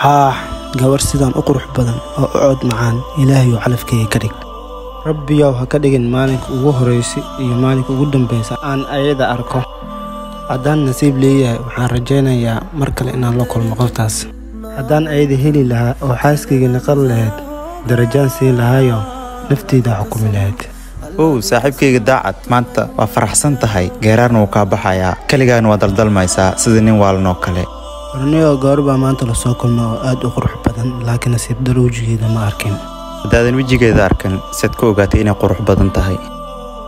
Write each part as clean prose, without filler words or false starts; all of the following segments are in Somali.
Haah, gabar sidan u qurux badan oo u cod macaan, Ilaahayow calafkayga ka dhig. Rabbiyow ha ka dhigin maalinka ugu horreysa iyo maalinka ugu dambeysa aan ayada arko. Haddaan nasiib leeyahay, waxaan rajaynayaa mar kale inaan la kulmo qoftaas. Haddaan ayada heli lahaa oo xaaskayga naqan lahayd, darajaan siin lahaayo nafteyda xukumi lahayd. Ow saaxiibkayga daacad, maanta waa faraxsan tahay, geeraarna wuu kaa baxayaa, keligaana waa daldalmaysaa sida nin waalanoo kale. Warniyoo, gabar baa maanta lasoo kulmay oo aad u qurux badan, laakiin nasiib daro wejigeeda ma arkin. Haddaadan wejigeeda arkan, seed ku ogaatay inay qurux badan tahay?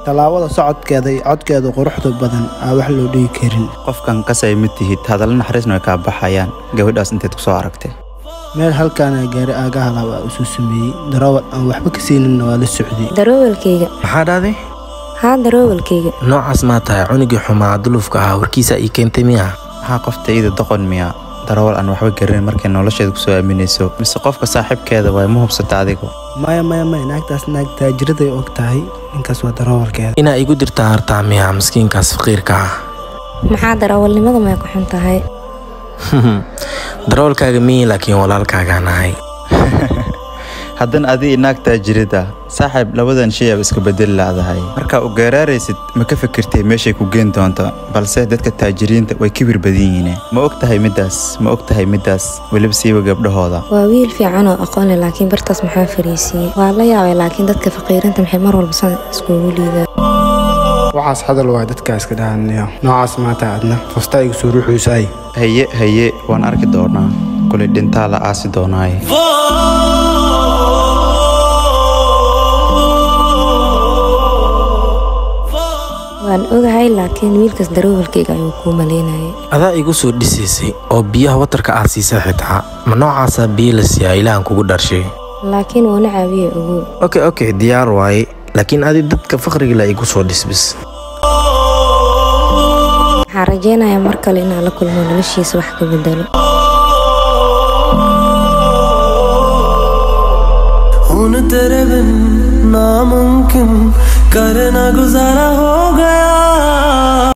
Tallaabada socodkeeda iyo codkeeda quruxda badan aa wax loo dhigi karin. Qofkan qasay ma tihid, hadalla naxariisna way kaa baxayaan. Gabadhaas inteed ku soo aragtay? Meel halkaana gaari aaga halaab aa usoo sameeyey, darawal aan waxba ka siininna waa la socday. Daroowalkayga. Maxaa dhahday? Haa, daroowalkayga. Noocaas maa tahay? Cunugii xumaa dulufka ahaa warkiisa ii keentay miya? Maxaa qofta iyada doqon miya? Darawal aan waxba garanin markay nolosheeda kusoo aaminayso, mise qofka saaxiibkeeda waay? Ma hubsata adigu? Maya, maya, maya, naagtaas naag taajiraday og tahay, ninkaas waa darawalkeeda. Inaa igu dirtaa hartaa miya miskiinkaas faqiirka ah? Maxaa, darawalnimada may ku xun tahay? Darawalkaaga miyi, laakiin walaalkaagaan ahay. Haddana adii naag taajirida saaxiib, labadan shay aaba iska bedeli laadahay. Markaa u geeraaraysid, ma ka fikirtay meeshay ku geen doonto? Balse dadka taajiriinta way kibir badan yihiin, ma og tahay middaas? Ma og tahay middaas? Weliba siiba gabdhahooda. Waa wiil fiican oo aqoon leh, laakiin bartaas maxaa fariisiiyey? Waa la yaabay, laakiin dadka faqiirinta maxay mar walba san iskugu liidaa? Waxaas hadal waay dadka iska dhahanayo. Noocaas maanta adna fustaa igu soo ruuxuusaay. Haye haye, waan arki doonaa, kulay dhintaa la aasi doonaaye. Waan ogahay, laakiin wiilkaas daroowalkayga ayuu kuu maleynayay. Adaa igu soo dhisaysay oo biyaha watarka aad siisay xitaa. Ma noocaasaa biyo la siiyaa? Ilaahan kugu dharshay. Laakiin wuuna caawiyey, ogow. Okay okay, diyaar waaye, laakiin adi dadka faqriga la igu soo dhisbis. Waxaan rajaynayaa mar kale inaan la kulmo, noloshiisa wax ka bedelo. हुन तेरे बिन नामुमकिन करना गुजारा हो गया।